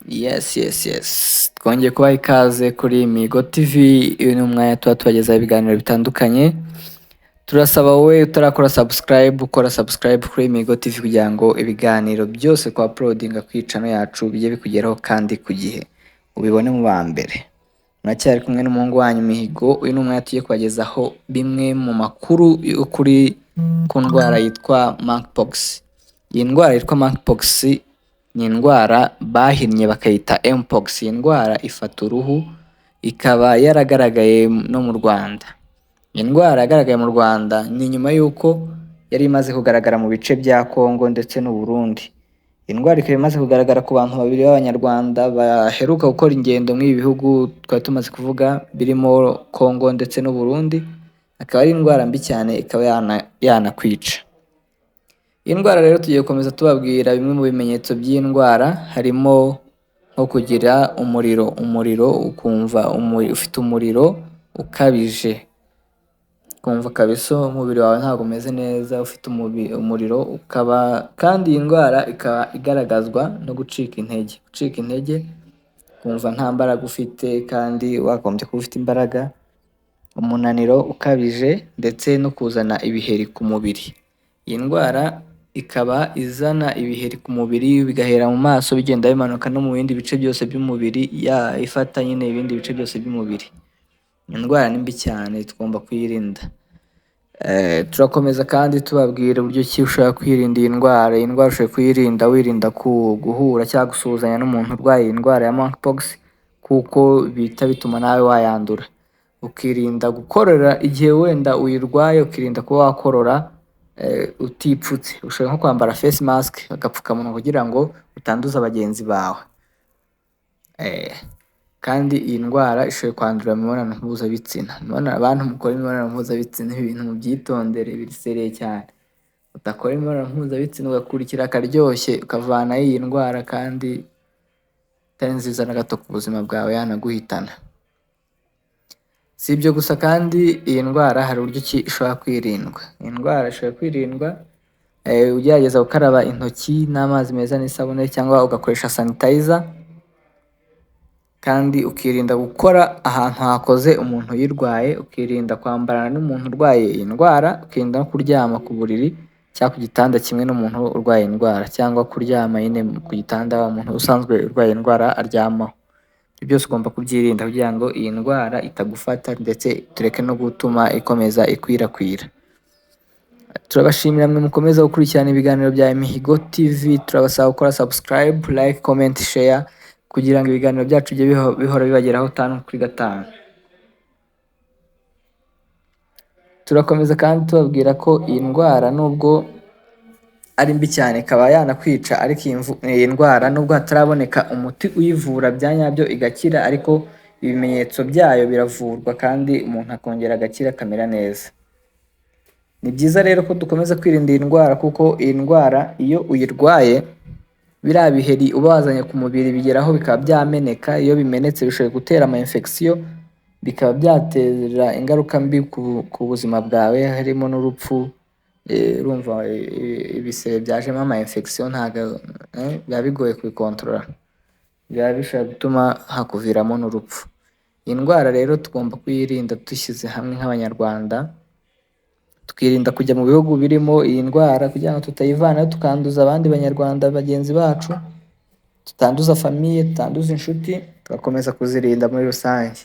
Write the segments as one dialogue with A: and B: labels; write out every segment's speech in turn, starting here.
A: Yes. Twongeye kubaha ikaze kuri Migo TV, uyu ni umwanya tuba tubagezaho ibiganiro bitandukanye. Turasaba wowe utarakora subscribe, ukora subscribe kuri Migo TV kugira ngo ibiganiro byose kwa uploadinga ku channel yacu bijye bikugeraho kandi ku gihe. Ubibone mu ba mbere. Muracyari kumwe n'umuhungu wanyu Mihigo, uyu ni umwanya tugiye kubagezaho bimwe mu makuru yo kuri ku ndwara yitwa monkeypox. Iyi ndwara yitwa monkeypox ni indwara bahinnye bakayita mpox. Iyi ndwara ifata uruhu ikaba yaragaragaye no mu Rwanda. Iyi ndwara yagaragaye mu Rwanda ni nyuma y'uko yari imaze kugaragara mu bice bya Congo ndetse n'u Burundi. Iyi ndwara ikaba imaze kugaragara ku bantu babiri b'Abanyarwanda baheruka gukora ingendo muri ibi bihugu twari tumaze kuvuga birimo Congo ndetse n'u Burundi, akaba ari indwara mbi cyane ikaba yanakwica. Iyi ndwara rero tugiye gukomeza tubabwira bimwe mu bimenyetso by'iyi ndwara, harimo nko kugira umuriro, umuriro ukumva ufite umuriro ukabije, ukumva kabisa umubiri wawe ntabwo umeze neza, ufite umuriro ukaba, kandi iyi ndwara ikaba igaragazwa no gucika intege, gucika intege ukumva nta mbaraga ufite kandi wagombye kuba ufite imbaraga, umunaniro ukabije ndetse no kuzana ibiheri ku mubiri. Iyi ndwara ikaba izana ibiheri ku mubiri bigahera mu maso bigenda bimanuka no mu bindi bice byose by'umubiri, ifata nyine ibindi bice byose by'umubiri. Iyi ndwara ni mbi cyane tugomba kuyirinda. Turakomeza kandi tubabwira uburyo ki ushobora kwirinda iyi ndwara. Iyi ndwara ushobora kuyirinda wirinda guhura cyangwa gusuhuzanya n'umuntu urwaye iyi ndwara ya monkeypox, kuko bihita bituma nawe wayandura. Ukirinda gukorora igihe wenda uyirwaye, ukirinda kuba wakorora utipfutse. Ushobora nko kwambara face mask, agapfukamunwa kugira ngo utanduza bagenzi bawe. Kandi iyi ndwara ishobora kwandurira mu mibonano mpuzabitsina. Abantu mukora imibonano mpuzabitsina ibi bintu mubyitondere biri sérieux cyane. Udakora imibonano mpuzabitsina ugakurikira akaryoshye ukavanayo iyi ndwara kandi itari nziza na gato ku buzima bwawe, yanaguhitana. Si ibyo gusa kandi iyi ndwara hari uburyo ki ishobora kwirindwa. Iyi ndwara ishobora kwirindwa ugerageza gukaraba intoki n'amazi meza n'isabune cyangwa ugakoresha sanitizer, kandi ukirinda gukora ahantu hakoze umuntu uyirwaye, ukirinda kwambarana n'umuntu urwaye iyi ndwara, ukirinda no kuryama ku buriri cyangwa ku gitanda kimwe n'umuntu urwaye indwara, cyangwa kuryama nyine ku gitanda umuntu usanzwe urwaye indwara aryamaho. Ibyo byose ugomba kubyirinda kugira ngo iyi ndwara itagufata ndetse tureke no gutuma ikomeza ikwirakwira. Turabashimira mwe mukomeza gukurikirana ibiganiro bya Mihigo TV, turabasaba gukora subscribe, like, comment, share kugira ngo ibiganiro byacu bijye bihora bibageraho 5 kuri 5. Turakomeza kandi tubabwira ko iyi ndwara nubwo ari mbi cyane ikaba yanakwica, ariko iyi ndwara nubwo hataraboneka umuti uyivura bya nyabyo igakira, ariko ibimenyetso byayo biravurwa kandi umuntu akongera agakira akamera neza. Ni byiza rero ko dukomeza kwirinda iyi ndwara kuko iyi ndwara iyo uyirwaye biriya biheri uba wazanye ku mubiri bigeraho bikaba byameneka, iyo bimenetse bishobora gutera ama infection bikaba byatera ingaruka mbi ku buzima bwawe harimo n'urupfu. Urumva ibisebe byajemo ama infection ntabwo biba bigoye kubikontorora, biba bishobora gutuma hakuviramo n'urupfu. Iyi ndwara rero tugomba kuyirinda dushyize hamwe nk'Abanyarwanda, tukirinda kujya mu bihugu birimo iyi ndwara kugira ngo tutayivanayo tukanduza abandi banyarwanda bagenzi bacu, tutanduza famille, tutanduza inshuti, tugakomeza kuzirinda muri rusange.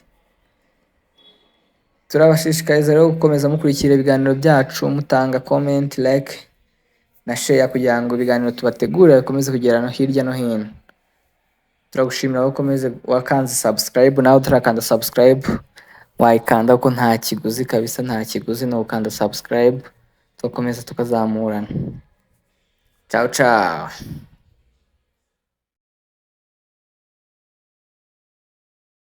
A: Turabashishikariza rero gukomeza mukurikira ibiganiro byacu, mutanga comment, like na share kugira ngo ibiganiro tubategurira bikomeze kugera no hirya no hino. Turagushimira wowe ukomeze wakanze subscribe, nawe utarakanda subscribe wayikanda kuko nta kiguzi kabisa, nta kiguzi ni ugukanda subscribe tugakomeza tukazamurana. Ciao ciao.